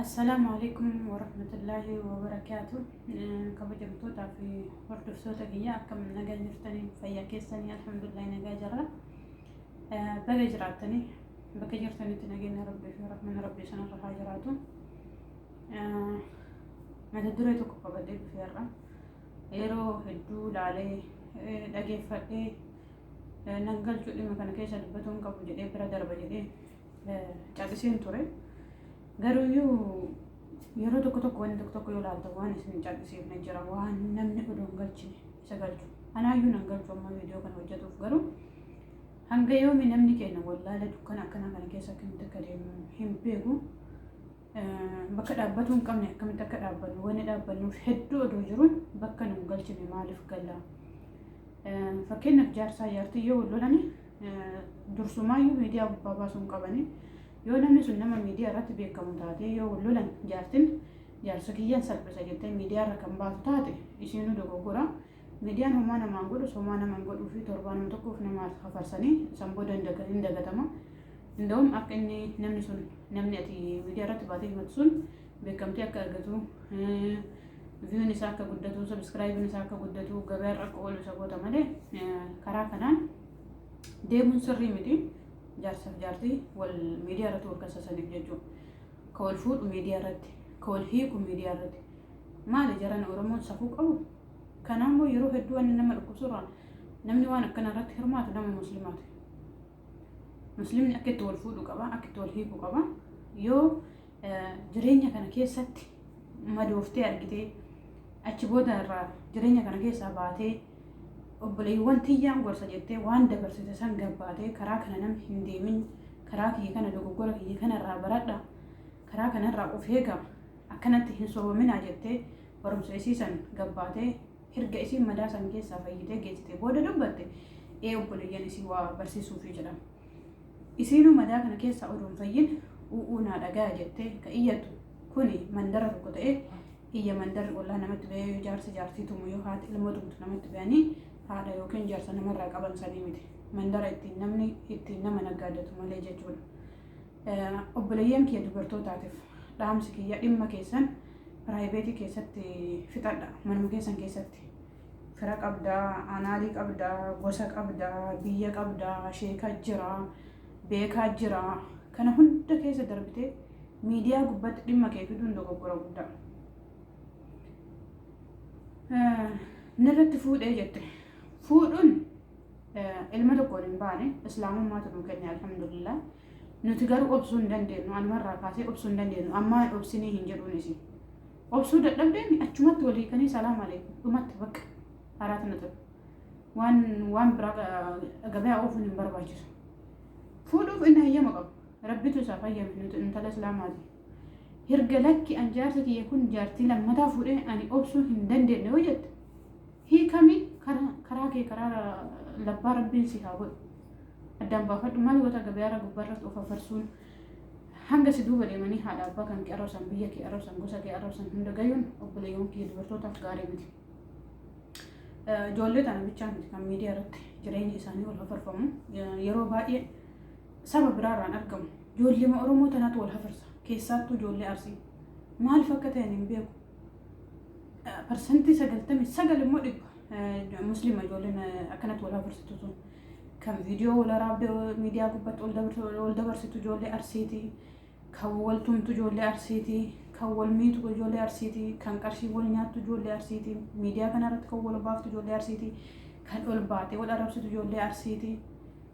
Assalaamu alaikum warahmatullaahi wabarakaatu. Kabajamtootaa fi hordoftoota kiyya, akkam nagaa jirtanii? Fayyaa keessanii? Alhamdulillah, nagaa jirra. Baga jiraattanii, bakka jirtanitti nageenya Rabbii fi rahmanni Rabbii sanarra haa jiraatu. Mata duree tokko qabadhee dhufeerra. Yeroo hedduu laalee dhageeffadhee nan galchuu, dhimma kana keessa dubbatuu hin qabu jedhee bira darba jedhee calliseen ture. Garuuyyuu yeroo tokko tokko wanni tokko tokko yoo ilaaltan waan isin hin callisiifne jira, waan namni odoo hin galchine isa galchu. Anaayyuu nan galchu amma viidiyoo kana hojjetuuf. Garuu hanga yoomi namni keenya wallaala dukkana akkanaa kana keessa akkamitti akka deemu hin beeku. Bakka dhaabbatuu hin qabne akkamitti akka dhaabbannu, wanni dhaabbannuuf hedduu odoo jiru bakka nu hin galchine maaliif galla? Fakkeenyaaf, jaarsaa jaartii yoo wal lolani dursumaayyuu miidiyaa gubbaa baasuu hin qabani. Yoo namni sun nama miidiyaa irratti beekamu taate, yoo wal lolan jaartin jaarsa kiyyan salphisa jettee miidiyaa irra kan baatu taate, isiinuu dogoggora. Miidiyaan homaa namaan godhu, homaa namaan godhuu fi torbaanuma tokkoof nama hafarsanii san booda hin dagatama. Inda'uun akka inni namni sun, namni ati miidiyaa irratti baatee himatu sun beekamtii akka argatu, viewn isaa akka guddatu, subscribeiin isaa akka guddatu, gabaa irra akka oolu isa goota malee karaa kanaan deemuun sirrii miti. Jaarsaaf jaartii wal miidiyaa irratti wal kassasaniif jechuudha. Ka wal fuudhu miidiyaa irratti, ka wal hiiku miidiyaa irratti. Maali jaran, Oromoon safuu qabu? Kanaammoo yeroo hedduu wanni nama dhukkubsurraa namni waan akkana irratti hirmaatu nama muslimaati. Muslimni akka itti wal fuudhu qaba, akka itti wal hiiku qaba. Yoo jireenya kana keessatti madooftee argitee, achi booda irraa jireenya kana keessaa baatee, obboleewwan tiyyaan gorsa jettee waan dabarsite san gabbaatee, karaa kana namni hin deemin, karaa kiyya kana, dogoggora kiyya kanarraa baradha, karaa kanarraa of eega, akkanatti hin sobaminaa jettee barumsa isii san gabbaatee, hirga isiin madaa san keessaa fayyitee geessite booda dubbatte, ee obboleeyyan isii waa barsiisuufi jedhama. Isiinuu madaa kana keessaa odoo hin fayyin u'uu naa dhagaa jettee ka iyyattu kuni mandara tokko ta'ee iyya. Mandarri ollaa namatti bahee yoo jaarsi jaartii tumu, yoo haati ilmoo tumtu namatti bahanii haadha yookiin jaarsa namarraa qaban sanii miti. Mandara ittiin namni ittiin nama naggaadatu malee jechuudha. Obboleeyyan kiyya dubartootaatiif dhaamsi kiyya, dhimma keessan private keessatti fixadha, manuma keessan keessatti. Fira qabdaa, aanaalii qabdaa, gosa qabdaa, biyya qabdaa, sheekaa jira, beekaa jira. Kana hunda keessa darbitee miidiyaa gubbatti dhimma kee fiduun dogoggora guddaa. Nirratti fuudhee jette. Fuudhuun ilma tokkoon hin baane, islaamummaatu nuu kenne, alhamdulillah. Nuti garuu obsuu hin dandeenyu, anumarraa kaasee obsuu hin dandeenyu, ammaa obsinii hin jedhuunis. Obsuu dadhabdeen achumatti walii kanii salaam aleekum, dhumatti bakka araata na ta'u. Waan biraa gabayaa oofuun hin barbaachisu. Fuudhuuf inni hayyama qabu. Rabbitu isaaf hayyame, nuti intala islaamaati. Hirga lakki an jaarsa kiyya kun jaartii lammataa fuudhee ani obsuu hin dandeenye yoo jette, hiikami, karaa kee karaa labbaa Rabbiin si haa godhu. Addaan baafadhu. Maal goota gabayaarra gubbaarratti of afarsuun, hanga si duuba deemanii haadha abbaa kan kee arrabsan, biyya kee arrabsan, gosa kee arrabsan hunda gayuun obboleeyyan kiyya dubartootaaf gaarii miti. Ijoollee tana bichaa miti kan miidiyaa irratti jireenya isaanii wal hafarfamu, yeroo baay'ee saba biraarraan argamu. Ijoollee Oromoo tanaatu wal hafarsa. Keessaattuu ijoollee Arsii. Maaliif akka ta'an hin beeku. 99% immoo 100 muslima ijoolleen akkanatti wal hafarsitu sun. Kan viidiyoo wal waraabdee miidiyaa gubbaatti ol dabarsitu ijoollee Arsiiti. Kan wal tumtu ijoollee Arsiiti. Kan wal miitu ijoollee Arsiiti. Kan qarshii wal nyaattu ijoollee Arsiiti. Miidiyaa kanarratti kan wal baaftu ijoollee Arsiiti. Kan ol baatee wal arrabsitu ijoollee Arsiiti.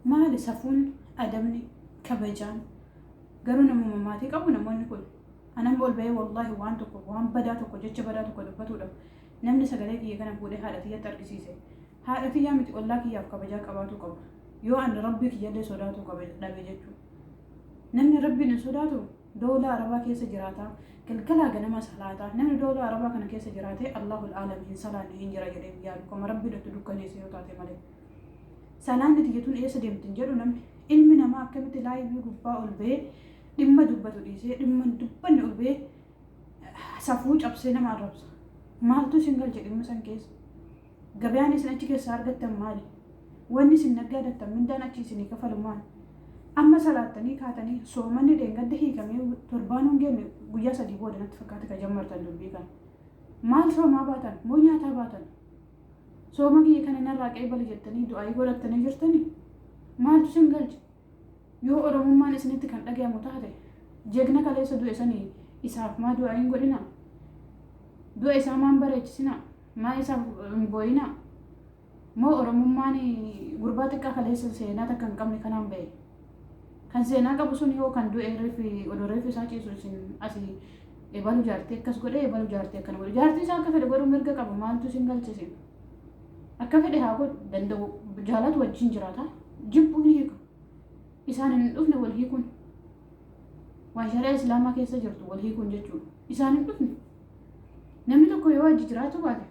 Maali safuun, adabni, kabajaan? Garuu namuma maatii qabu namoonni kun. Anamma ol bahee wallaahi waan tokko, waan badaa tokko, jecha badaa tokko dubbatuudhaaf namni sagalee kiyya kana fuudhee haadha tiyyatti argisiise. Haadha tiyyaa miti, ollaa kiyyaaf kabajaa qabaatuu qaba. Yoo ani Rabbii kiyyallee sodaatuu qabe dhabe jechuudha. Namni Rabbiin hin sodaatu dawlaa Arabaa keessa jiraataa, galgalaa ganama salaataa. Namni dawlaa Arabaa kana keessa jiraatee Allahul aalam hin salaanne hin jira jedhee yaadu. Kama Rabbiin itti dukkaneesse yoo taate malee. Salaanni tiyyatuun eessa deemti hin jedhu namni. Ilmi namaa akkamitti live gubbaa ol bahee dhimma dubbatu dhiisee, dhimma hin dubbanne ol bahee safuu cabsee nama arrabsa? Maaltu isin galche dhimma san keessa? Gabayaan isin achi keessaa argattan maali? Wanni isin naggaadattan, mindaan achi isinii kafalu maali? Amma salaattanii kaatanii soomanni dheengadda hiikamee torbaan hin geenye, guyyaa 3 booda natti fakkaate ka jammartan dubbii kana. Maal soomaa baatan moo nyaataa baatan? Sooma kiyya kana narraa qeebali jettanii du'aayii godhattanii jirtanii? Maaltu isin galche? Yoo Oromummaan isinitti kan dhagayamu taate, jegna kaleessa du'e sanii isaaf maa du'aayii hin godhinaa? Du'a isaa maan bareechisinaa? Maa isaaf hin booyinaa? Moo Oromummaan gurbaa xiqqaa kaleessa seenaa takka hin qabne kanaan bahe? Kan seenaa qabu sun yoo kan du'e reeffi odoo reeffi isaa ciisu isin asii ebalu jaartii akkas godhe, ebalu jaartii akkana godhe. Jaartii isaa akka fedhe godhu mirga qaba. Maaltu isin galchise? Akka fedhe haa godhu danda'u, jaalatu wajjin jiraata, jibbu hin hiiku. Isaan hin dhufne wal hiikuun. Waan shari'a Islaamaa keessa jirtu wal hiikuun jechuudha. Isaan hin dhufne. Namni tokko yoo wajji jiraachuu baate,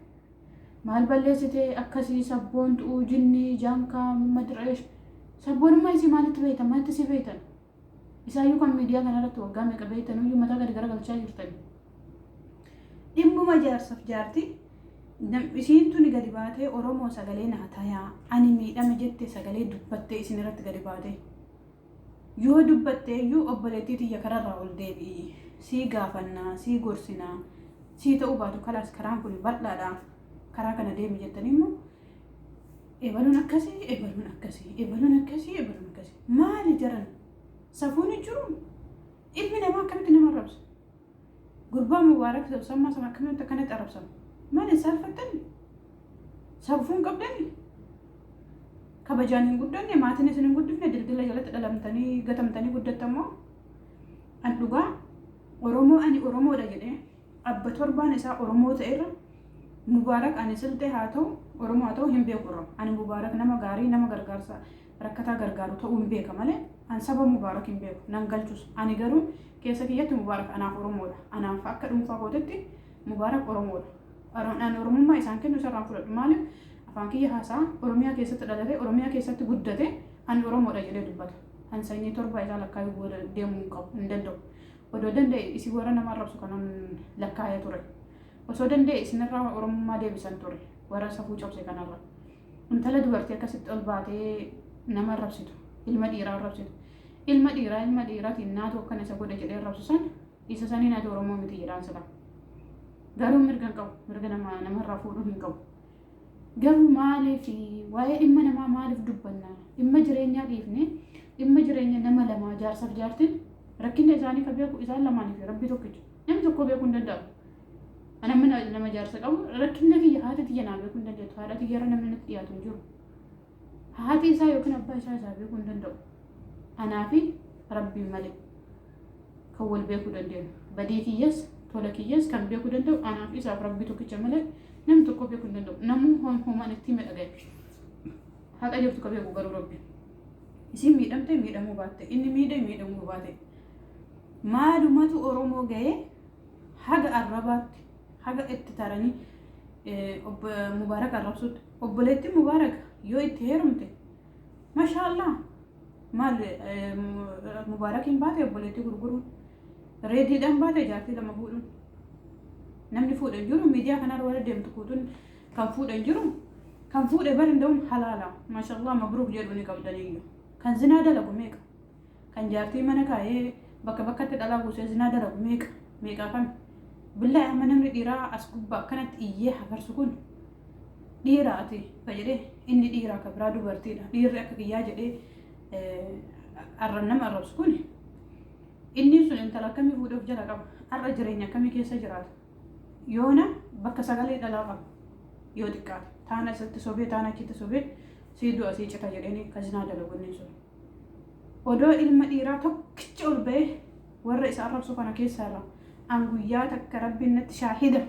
maal balleessite akkasii sabboontuu jinnii jaankaa madireesh sabboonummaa isii maalitti beektan, maalitti si beektan? Isaayyuu kan miidiyaa kanarratti waggaa meeqa beektanuyyuu mataa gadi garagalchaa jirtani. Dhimmuma jaarsaaf jaartii isiin tuni gadi baatee Oromoo sagalee naa tayaa, ani miidhame jette, sagalee dubbattee isin irratti gadi baatee. Yoo dubbatte iyyuu, obboleettii tiyya, kararraa ol deebi'i, sii gaafannaa, sii gorsinaa, sii ta'uu baatu kalaas, karaan kun bal'aadha, karaa kana deemi jettanii immoo ebaluun akkasii, ebaluun akkasii, ebaluun akkasii, ebaluun akkasii, maali jaran? Safuun hin jiru. Ilmi namaa akkamitti nama arrabsa? Gurbaa Mubaarak sammaa sana akkamitti akkanatti arrabsama? Maali, saalfattani? Safuun qabdani? Kabajaan hin guddanne? Maatiin isin hin guddifne? Dildila jalatti dhalamtanii gatamtanii guddattammoo? An dhugaa Oromoo, ani Oromoodha jedhee abba torbaan isaa Oromoo ta'erra Mubaarak ani Silxee haa ta'u, Oromoo haa ta'u hin beeku irra. Ani Mubaarak nama gaarii, nama gargaarsa rakkataa gargaaru ta'uu hin beeka malee an saba Mubaarak hin beeku, nan galchus. Ani garuu keessa kiyyatti Mubaarak anaaf Oromoodha. Anaaf akka dhuunfaa kootitti Mubaarak Oromoodha. Ani Oromummaa isaan kennu isarraan fudhadhu. Maaliif? Afaan kiyya haasa'a, Oromiyaa keessatti dhalate, Oromiyaa keessatti guddate, ani Oromoodha jedhee dubbata. An sanyii torba isaa lakkaa'uu booda deemuu hin qabu, hin danda'u. Odoo danda'e isin warra nama arrabsu kanan lakkaa'ee ture. Osoo danda'e isinirraa Oromummaa deebisan ture, warra safuu cabse kanarra. Intala dubartii akkasitti ol baatee nama arrabsitu, ilma dhiiraa arrabsitu. Ilma dhiiraa ilma dhiiraatiin naatu akkana isa godhe jedhee arrabsu san, isa saniin ati Oromoo miti jedhaan sila. Garuu mirga hin qabu, mirga nama namarraa fuudhuu hin qabu. Garuu maaliif waa'ee dhimma namaa maaliif dubbanna? Dhimma jireenyaa dhiifne, dhimma jireenya nama lamaa, jaarsaaf jaartiin rakkina isaanii kan beeku isaan lamaanii fi Rabbi tokkicha. Namni tokko beekuu hin danda'u. Ani amma nama jaarsa qabu, rakkina kiyya haati tiyya naa beekuu hin dandeettu. Haadha tiyyarra namni natti dhiyaatu hin jiru. Haati isaa yookiin abbaa isaa isaa beekuu hin danda'u. Anaa fi Rabbiin malee kan wal beekuu dandeenyu. Badii kiyyas tola kiyyas kan beekuu danda'u anaa fi isaaf Rabbii tokkicha malee namni tokko beekuu hin danda'u. Namuu homaan itti hime dhagaye. Haqa jirtu ka beeku garuu Rabbi. Isiin miidhamte miidhamuu baatte, inni miidhe miidhamuu baate. Maalumatu Oromoo ga'ee haga arrabaatti, haga itti taranii Mubaarak arrabsutti? Obboleettiin Mubaarak yoo itti heerumte, mashaallah, maal Mubaarakiin baate obboleettii gurguruun, reediidhaan baate jaartii lama fuudhuun? Namni fuudhe hin jiru. Miidiyaa kanarra warra deemtu kuutuun kan fuudhe hin jiru. Kan fuudhe bar hin halaala, mashaallah, mabruuk jedhu ni qabdaniyyuu. Kan zinaa dalagu meeqa? Kan jaartii mana kaa'ee bakka bakkatti dhalaa buusee zinaa dalagu meeqa meeqaa kami? Billaahi, amma namni dhiiraa as gubbaa akkanatti iyyee hafarsu kun dhiira ati ka jedhee, inni dhiiraa ka biraa dubartiidha, dhiirri akka kiyyaa jedhee arra nama arrabsu kun, inni sun intala akkamii fuudhee of jala qaba? Har'a jireenya akkamii keessa jiraata? Yoona bakka sagalee dhalaa qaba. Yoo xiqqaate taana isatti sobee, taana achitti sobee, sii du'a sii cita jedheeni ka zinaa dalagu inni sun. Odoo ilma dhiiraa tokkichi ol ba'ee warra isa arrabsu kana keessaa irraa an guyyaa takka Rabbiin natti shaahida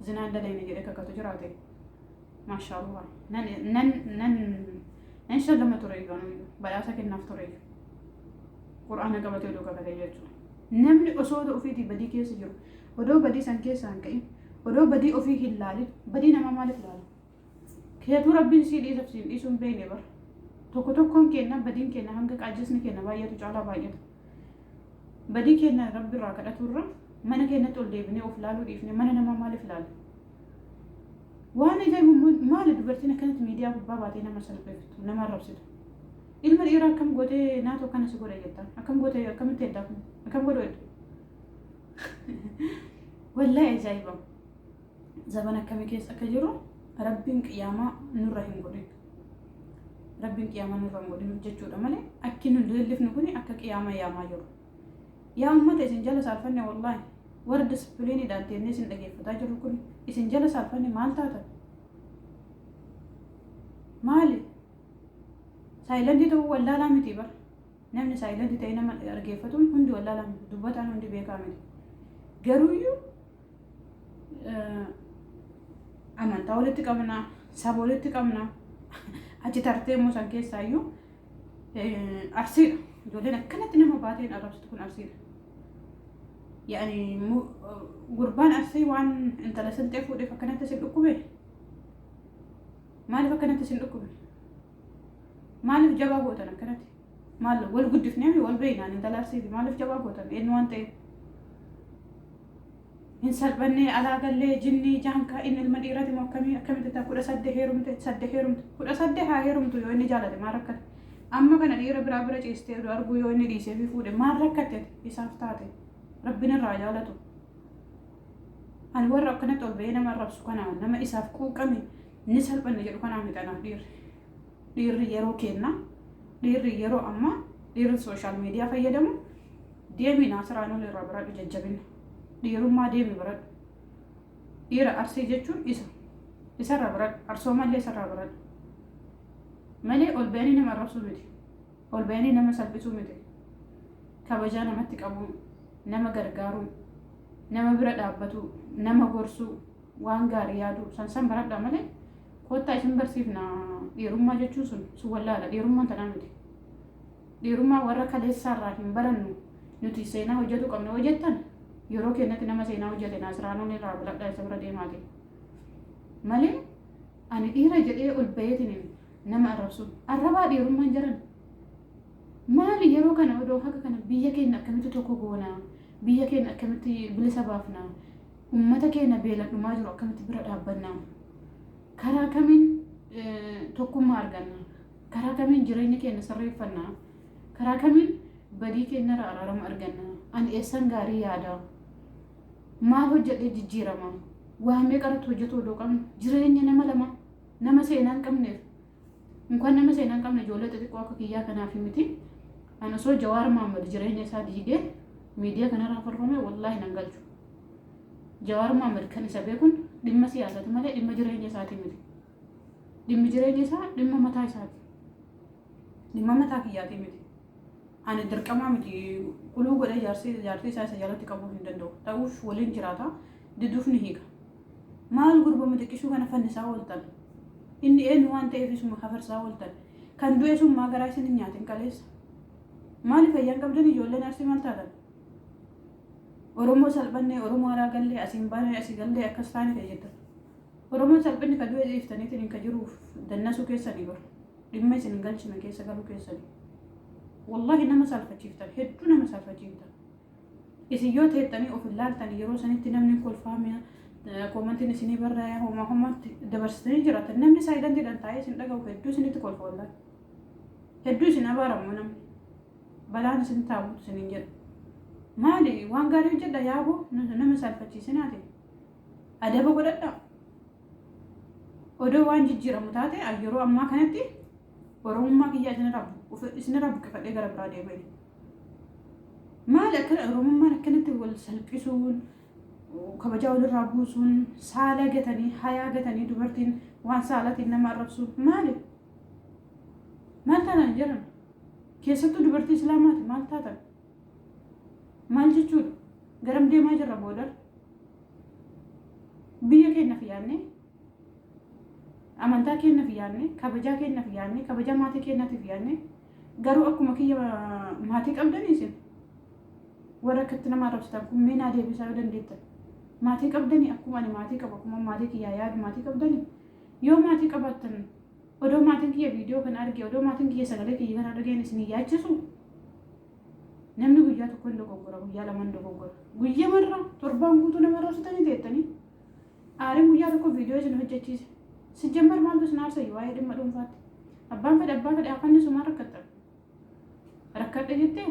zinaan dalayne jedhee kakatu jiraate, maashaallah, nan nan nan nan shallama ture iyyuu, anuyyuu badhaasa kennaaf ture iyyuu, Qur'aana qabatee odoo kakatee jechuudha. Namni osoo ofiitii badii keessa jiru, odoo badii san keessaa hin ka'in, odoo badii ofii hin laalin, badii namaa maaliif laala? Keetuu Rabbiin sii dhiisaf siin dhiisuu hin beekne bara. Tokko tokkoon keenya badiin keenya hanga qaajjisni keenya baay'atu caalaa baay'ata. Badii keenya Rabbi irraa kadhatu irra mana keenyatti ol deebinee of laaluu dhiifne mana namaa maaliif laala? Waan ajaa'ibu, maali dubartiin akkanatti miidiyaa gubbaa baatee nama salphiftu, nama arrabsitu? Ilma dhiiraa akkam gootee naatu akkana si godha jettaan? Akkam gootee, akkamitti eddaa kun? Akkam godhu edda? Wallaahi ajaa'iba! Zaban akkamii keessa akka jiru Rabbiin qiyaamaa nurra hin godhin. Rabbiin qiyaamaa nurra hin godhin jechuudha malee akki nu leellifnu kuni akka qiyaamaa yaamaa jiru. Yaa ummata, isin jala saalfanne wallaahi. Warra dispiliiniidhaan teennee isin dhageeffataa jirru kun isin jala saalfanne. Maal taatan? Maali? Silent ta'uu wallaalaa miti bara. Namni silent ta'ee nama dhaggeeffatuun hundi wallaalaa miti. Dubbataan hundi beekaa miti. Garuuyyuu amantaa walitti qabna, saba walitti qabna. Achi tartee immoo san keessaayyuu Arsiidha. Ijoolleen akkanatti nama baateen arrabsitu kun Arsiidha. Yaani gurbaan Arsii waan intala Silxee fuudheef akkanatti isin dhukkube? Maaliif akkanatti isin dhukkube? Maaliif jabaa gootan akkanatti? Maal wal guddifnee wal beeknaan intala Arsiiti, maaliif jabaa gootan eenyu waan ta'eef? Hin salphannee alaa gallee jinnii jaankaa. Inni ilma dhiirati moo akkamii? Akkamitti ta'a? 18 heerumte, sadde heerumte, 18 haa heerumtu yoo inni jaalate, maal rakkate? Amma kana dhiira biraa bira ciistee oduu arguu yoo inni dhiisee fi fuudhe maal rakkatte? Isaaf taate, Rabbiin irraa jaalatu. Ani warra akkanatti ol ba'ee nama arrabsu kana, nama isaaf quuqame ni salphanne jedhu kanaa miti anaaf dhiirri. Dhiirri yeroo kenna, dhiirri yeroo ammaa, dhiirri social media fayyadamu, deemi Naasiraan ol irraa baradhu jajjabina. Dhiirummaa deemi baradhu. Dhiira Arsii jechuun isa. Isarraa baradhu. Arsoomallee isarraa baradhu. Malee ol ba'anii nama arrabsuu miti. Ol ba'anii nama salphisuu miti. Kabajaa namatti qabuu, nama gargaaruu, nama bira dhaabbatu, nama gorsuu, waan gaarii yaaduu san san baradhaa malee koottaa isin barsiifna dhiirummaa jechuun sun sun wallaala. Dhiirummaan tanaa miti. Dhiirummaa warra kaleessaarraa hin barannu nuti. Seenaa hojjetu qabna yoo jettan, yeroo keenyatti nama seenaa hojjete Naasiraanoon irraa baradhaa, isa bira deemaati malee ani dhiira jedhee ol baheetiin nama arrabsuun arrabaa dhiirummaan jiran maali? Yeroo kana odoo haga kana biyya keenya akkamitti tokko goonaa, biyya keenya akkamitti bilisa baafnaa, ummata keenya beelan dhumaa jiru akkamitti bira dhaabbannaa, karaa kamiin tokkummaa arganna, karaa kamiin jireenya keenya sirreeffannaa, karaa kamiin badii keenyarraa araarama arganna, ani eessan gaarii yaada, maal hojjedhee jijjiirama, waa meeqarratti hojjetu odoo qabnu, jireenya nama lama, nama seenaa hin qabneef, inkaan nama seenaa hin qabne, ijoollee xixiqqoo akka kiyyaa kanaaf miti. Ani osoo Jawaar Mahammad jireenya isaa diigee miidiyaa kanarraa farfame wallaahi nan galchu. Jawaar Mahammad kan isa beekun dhimma siyaasaati malee dhimma jireenya isaatii miti. Dhimmi jireenya isaa dhimma mataa isaati. Dhimma mataa kiyyaatii miti. Ani dirqamaa miti, quluu godhee jaartii isaa isa jalatti qabuu hin danda'u. Ta'uuf waliin jiraata, diduuf ni hiika. Maal gurbama xiqqishuu kana fannisaa ooltan? Inni eenyu waan ta'eef isuma hafarsaa ooltan? Kan du'e sun maa garaa isin hin nyaatin kaleessa? Maali, fayyaan qabdan? Ijoolleen Arsii maal taatan? Oromoo salphannee, Oromoo alaa gallee, asiin baanee, asii gallee, akkas taane ta'e jettan. Oromoon salphinni ka du'e dhiiftaniitiin ka jiruuf dannasuu keessanii bara. Dhimma isin hin galchine keessa galuu keessanii. Wallahi nama saalfachiiftan, hedduu nama saalfachiiftan. Isin yoo teettanii of hin laaltanii, yeroo sanitti namni kolfaame, commentiin isinii barraa'ee, homaa homaatti dabarsitanii jiraatan, namni silentiidhaan taa'ee isin dhaga'u hedduu isinitti kolfa wallahi. Hedduu isin abaaramu namni. Balaan isin taa'utu isiniin jedhu. Maali, waan gaarii hojjedha yaaboo, nama saalfachiisinaati. Adaba godhadhaa. Odoo waan jijjiiramu taate yeroo ammaa kanatti Oromummaa kiyyaa isinirraa buqqifadhee gara biraa deemee. Maali akkana Oromummaan akkanatti wal salphisuun, kabajaa walirraa buusuun, saala gatanii, hayaa gatanii, dubartiin waan saalatiin nama arrabsuun maali? Maal taatan jiran? Keessattuu dubartii Islaamaati maal taatan? Maal jechuudha? Garam deemaa jirra boodar? Biyya keenyaaf yaadne, amantaa keenyaaf yaadne, kabajaa keenyaaf yaadne, kabajaa maatii keenyaatiif yaadne, garuu akkuma kiyya maatii qabdanii isin warra akkatti nama arrabsitan kun mee naa deebisaa yoo dandeettan. Maatii qabdanii? Akkuma ani maatii qabu, akkuma maatii kiyyaa yaadu maatii qabdanii? Yoo maatii qabaattan, odoo maatiin kiyya viidiyoo kana arge, odoo maatiin kiyya sagalee kiyya kana dhageen isin hin yaachisu? Namni guyyaa tokko hin dogoggora, guyyaa lama hin dogoggora. Guyyaa marra torbaan guutuu nama arrabsitanii teettanii aariin guyyaa tokko viidiyoo isin hojjechiise. Sijjammar maaltu isin aarsa waa'ee dhimma dhuunfaatti? Abbaan fedhe abbaa fedhe hafanni sumaan rakkattan. Rakkadhe jettee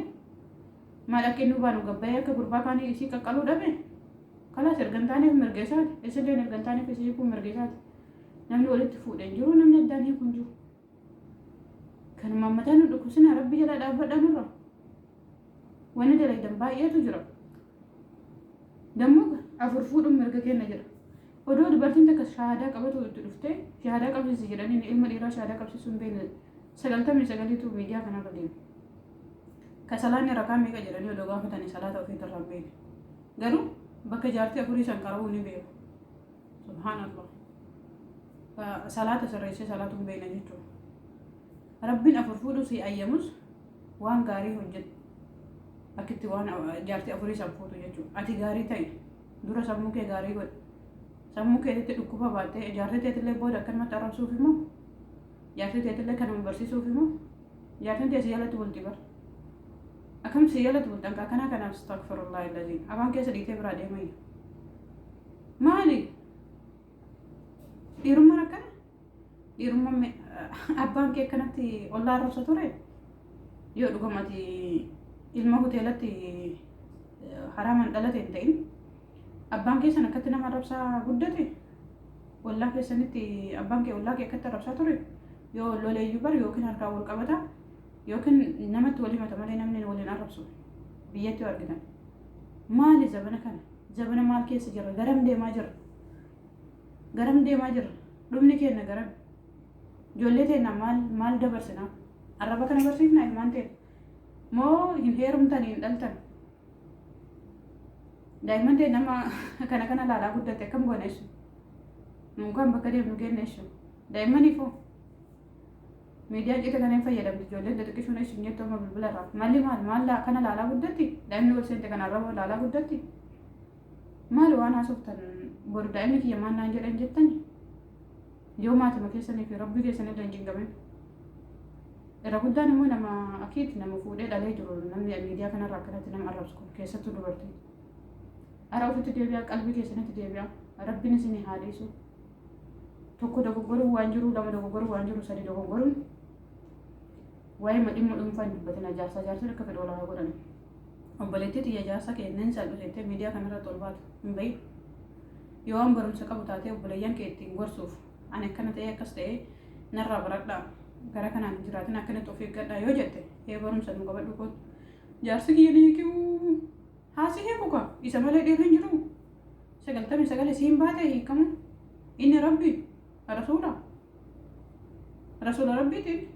maal akka inni baanu gabbayee akka gurbaa kaanii isii qaqqaluu dhabe? Kalaas erga hin taaneef mirga isaati. Isilleen erga hin taaneef isii hiikuun mirga isaati. Namni walitti fuudhe hin jiru, namni addaan hiiku hin jiru. Kanuma mataa nu dhukkubsina, rabbi jalaa dhaabbadhaa nurra. Wanni dalagdan baay'eetu jira. Dammoo afur fuudhuun mirga kenna jedha. Odoo dubartiin takka shahaadaa qabatu itti dhuftee shahaadaa qabsiisi jedhanii ilma dhiiraa shahaadaa qabsiisuu hin beekne 99tu miidiyaa kanarra deema. Ka salaanni rakaa meeqa jedhanii odoo gaafatanii salaata ofiitirraa hin beekne. Garuu bakka jaartii afurii san qara'uu ni beeku. Subhaanallah. Salaata sirreessee salaatu hin beekne jechuudha. Rabbiin afur fuudhuu si ayyamus waan gaarii hojjedhu. Akkitti waan jaartii afurii san fuutu jechuudha. Ati gaarii ta'i. Dura sammuu kee gaarii godhi. Sammuu keetitti dhukkuba baattee jaartii teetillee booda akkanumatti arrabsuuf immoo, jaartii teetillee kanuma barsiisuuf immoo, jaartiin tee si jalatti bulti bar. Akkamitti si jalatti bulti anka akkanaa kanaaf? Astaghfirullah allaziin. Afaan keessa dhiitee biraa deemayya. Maali? Dhiirummaan akkana? Dhiirummaan abbaan kee akkanatti ollaa arrabsa ture? Yoo dhugumati ilma hoteelatti haraamaan dhalate hin ta'in, abbaan keessan akkatti nama arrabsaa guddate? Ollaa keessanitti abbaan kee ollaa kee akkatti arrabsaa ture? Yoo loleeyyuu bar yookiin harkaan wal qabata yookiin namatti wal himata malee namni waliin arrabsu biyyatti yoo argitan. Maali zabana kana? Zabana maal keessa jirra? Garam deemaa jirra? Garam deemaa jirra? Dhumni keenya garam? Ijoollee teenya maal maal dabarsinaa? Arraba kana barsiifnaa ilmaan teenya? Moo hin heerumtanii hin dhaltan? Daa'imman teenya nama kana kana laalaa guddatte akkam goona jechuudha? Nuun kan bakka deemnu kenna jechuudha. Daa'immaniifoo miidiyaan cita kana hin fayyadamti ijoolleen xixiqqishuun eessu hin jettu amma bilbila irraa. Malli maal maal kana laalaa guddatti? Daa'imni ol seente kana arraba laalaa guddatti? Maal waan haasoftan boru daa'imni kiyya maal naan jedhan jettani? Yoo maatima keessanii fi rabbii keessanillee hin cinqamin. Irra guddaan immoo nama akiiti, nama fuudhee dhalee jiru namni miidiyaa kanarra akkanatti nama arrabsu kun, keessattuu dubartii. Ara ofitti deebi'aa, qalbii keessanitti deebi'aa. Rabbiin isinii haa dhiisu. Tokko dogoggoruun waan jiru, lama dogoggoruun waan jiru, sadi dogoggoruun waa'ee dhimma dhuunfaa hin dubbatina. Jaarsaa jaartiin akka fedhe walaa godhan. Obboleettii tiyya, jaarsa kee nan salphisettee miidiyaa kanarratti ol baatu hin bahin. Yoo waan barumsa qabu taatee obboleeyyan kee ittiin gorsuuf, ani akkana ta'ee akkas ta'ee narraa baradhaa, gara kanaan hin jiraatin, akkanatti of eeggadhaa yoo jette, ee barumsa nu qabadhu kootu. Jaarsi kiyya ni hiikuu, haasi hiiku ka isa malee dhiirri hin jiru. 99 siin baate hiikamu inni rabbi rasuula rasuula rabbiitiin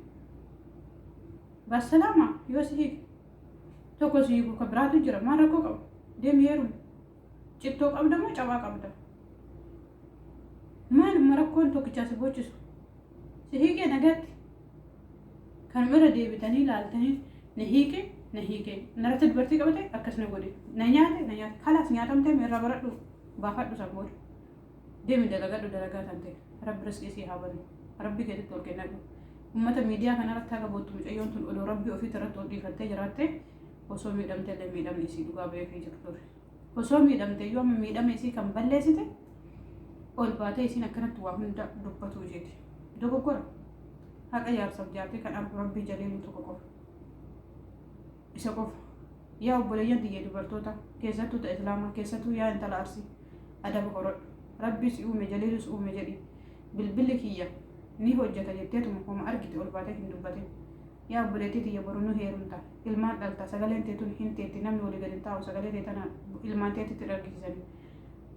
bassalaama. Yoo si hiike tokko si hiiku ka biraatu jira, maal rakkoo qabu? Deemi heerumi. Cittoo qabda moo cabaa qabda? Maaluma rakkoon tokkichaa si boochisu? Si hiikee nagatti. Kanuma irra deebitanii ilaaltanii na hiike, na hiike, narratti dubartii qabate, akkas na godhe, na nyaate, na nyaate, kalaas nyaatamtee irraa baradhu, baafadhu. San booda deemi dalagadhu dalagaa kan ta'e. Rabbi riskii sii haa banu. Rabbi keetitti ol kennadhu. Ummata miidiyaa kanarratti haga boottu, mucayyoon tun odoo rabbi ofiitti irratti ol dhiifattee jiraatte, osoo miidhamte illee miidhamni isii dhugaa beekee jiru ture. Osoo miidhamte iyyuu amma miidhama isii kan balleessite ol baatee isiin akkanatti waa hunda dubbatu jeeti. Dogoggora. Haqa jaarsaaf jaartii kan argu rabbii jaliilu tokko qofa. Isa qofa. Yaa obboleeyyan tiyya dubartoota, keessattuu ta islaamaa, keessattuu yaa intala Arsii, adaba horadhu. Rabbi si uume jaliilus uume jedhi. Bilbilli kiyya ni hojjeta jetteetuma homa argite ol baatee hin dubbatin. Yaa obboleettii tiyya, boru nu heerumta, ilmaan dhalta, sagaleen teetun hin teetti, namni walii gadi hin taa'u, sagalee tee tana ilmaan teetitti dhargisiisanii.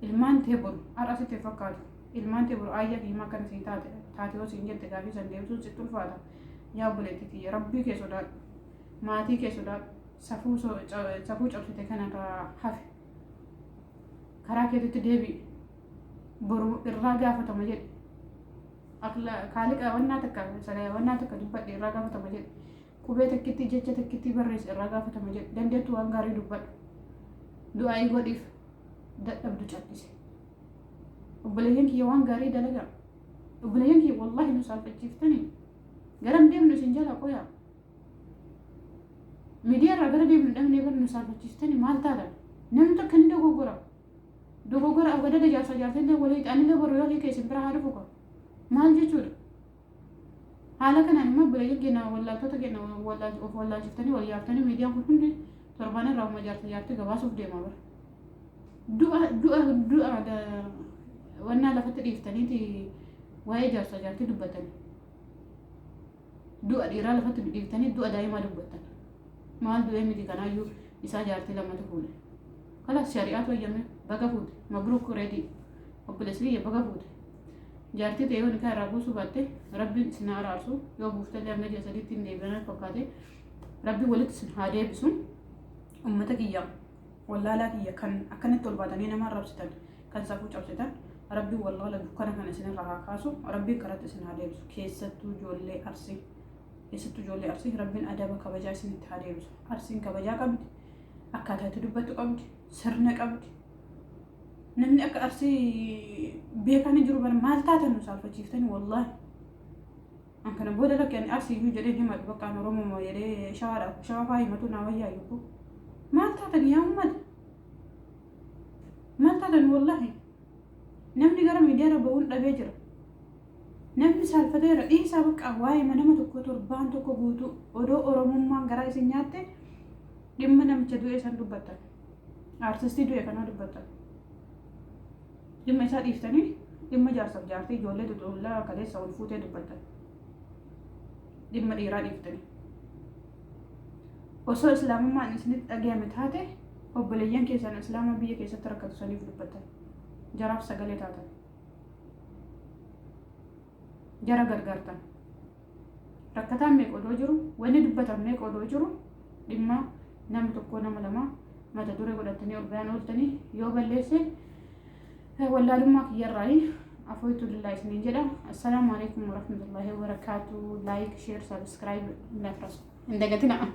Ilmaan tee boru har'a sitti hin fakkaatu. Ilmaan tee boru aayyaa kiyya akkana sii taate taate yoo siin jette, gaafii san deebisuun sitti ulfaata. Yaa obboleettii tiyya, rabbii kee sodaadhu. Maatii kee sodaadhu. Safuu safuu cabsite kanarraa hafe. Karaa keetitti deebi'i. Boru irraa gaafatama jedhi. Kaaliqa wannaa takka wannaa takka dubbadhe irraa gaafatama jedhi. Qubee takkitti jecha takkitti barreesse irraa gaafatama jedhi. Dandeettu waan gaarii dubbadhu. Du'aa'ii godhiif, dadhabdu cal'ise. Obboleeyyan kiyya, waan gaarii dalagaa. Obboleeyyan kiyya, wallaahi nu saalfachiiftanii. Garam deemnu isin jala qoyaa? Miidiyaa irraa gara deemnu dhabnee bara nu saalfachiiftanii. Maal taatan? Namni tokko ni dogoggora. Dogoggora abgadada jaarsa jaartillee walii anillee boru yoo hiike isin bira haa dhufu ka. Maal jechuudha? Haala kanaan immoo obboleeyyan keenya wallaaltota keenya of wallaalchiftanii wal yaaftanii miidiyaan kun hundi torbaan irraa uma jaarsa jaartii gabaasuuf deema bara. Du'a du'a du'a wannaa lafatti dhiiftaniiti waa'ee jaarsa jaartii dubbatanii. Du'a dhiiraa lafatti dhiiftanii du'a daa'imaa dubbattan. Maal du'ee miti kanaayyuu isaa jaartii lamatu fuudhe. Kalaas shari'aatu eeyyame baga fuute mabruuk reedii obboleessi kiyya baga fuute. Jaartii ta'e yoo nikaa irraa buusuu baatte rabbiin isin haa araarsu yoo buuftallee hanga ji'a sadiitti hin deebi'an fakkaate rabbiin walitti isin haa deebisu. Uummata kiyya wallaalaa kiyya kan akkanatti ol baatanii nama arrabsitan kan safuu cabsitan rabbiin wallaala dukkana kana isinirraa haa kaasu rabbiin karatti isin haa deebisu keessattuu ijoollee arsii keessattuu ijoollee arsii rabbiin adaba kabajaa isinitti haa deebisu. Arsiin kabajaa qabdi akkaataa itti dubbattu qabdi sirna qabdi. Namni akka arsii beekaan hin jiru bara maal taatan nu saalfachiiftani wallaahi. An kana booda lakki ani arsii iyyuu jedhee himadhu bakka an Oromoo jedhee shawaadha shawaa faa himatu naa wayyaa iyyuu. Maal taatan yaa uummata? Maal taatan wallaahi? Namni gara miidiyaarra ba'uun dhabee jira. Namni saalfateera dhiisaa bakka waa'ee nama tokko torbaan tokko guutuu odoo Oromummaan garaa isin nyaatte dhimma namicha du'ee san dubbattan. Aartistii du'e kanaa dubbattan. Dhimma isaa dhiiftanii dhimma jaarsaaf jaartii ijoollee xuxullaa kaleessa ol fuutee dubbattan. Dhimma dhiiraa dhiiftanii. Osoo islaamummaan isinitti dhagayame taate obboleeyyan keessan islaama biyya keessatti rakkatu saniif dubbattan. Jaraaf sagalee taatan. Jara gargaartan. Rakkataan meeqa odoo jiru, wanni dubbatan meeqa odoo jiru, dhimma nama tokkoo nama lama mata duree godhatanii ol bayaan ooltanii yoo balleesse wallaalummaa kiyyarraayi afooytu lillaa isiniin jedha. Assalaamu alaikum warahmatullahi wabarakaatu. Like, share, subscribe hin dagatina.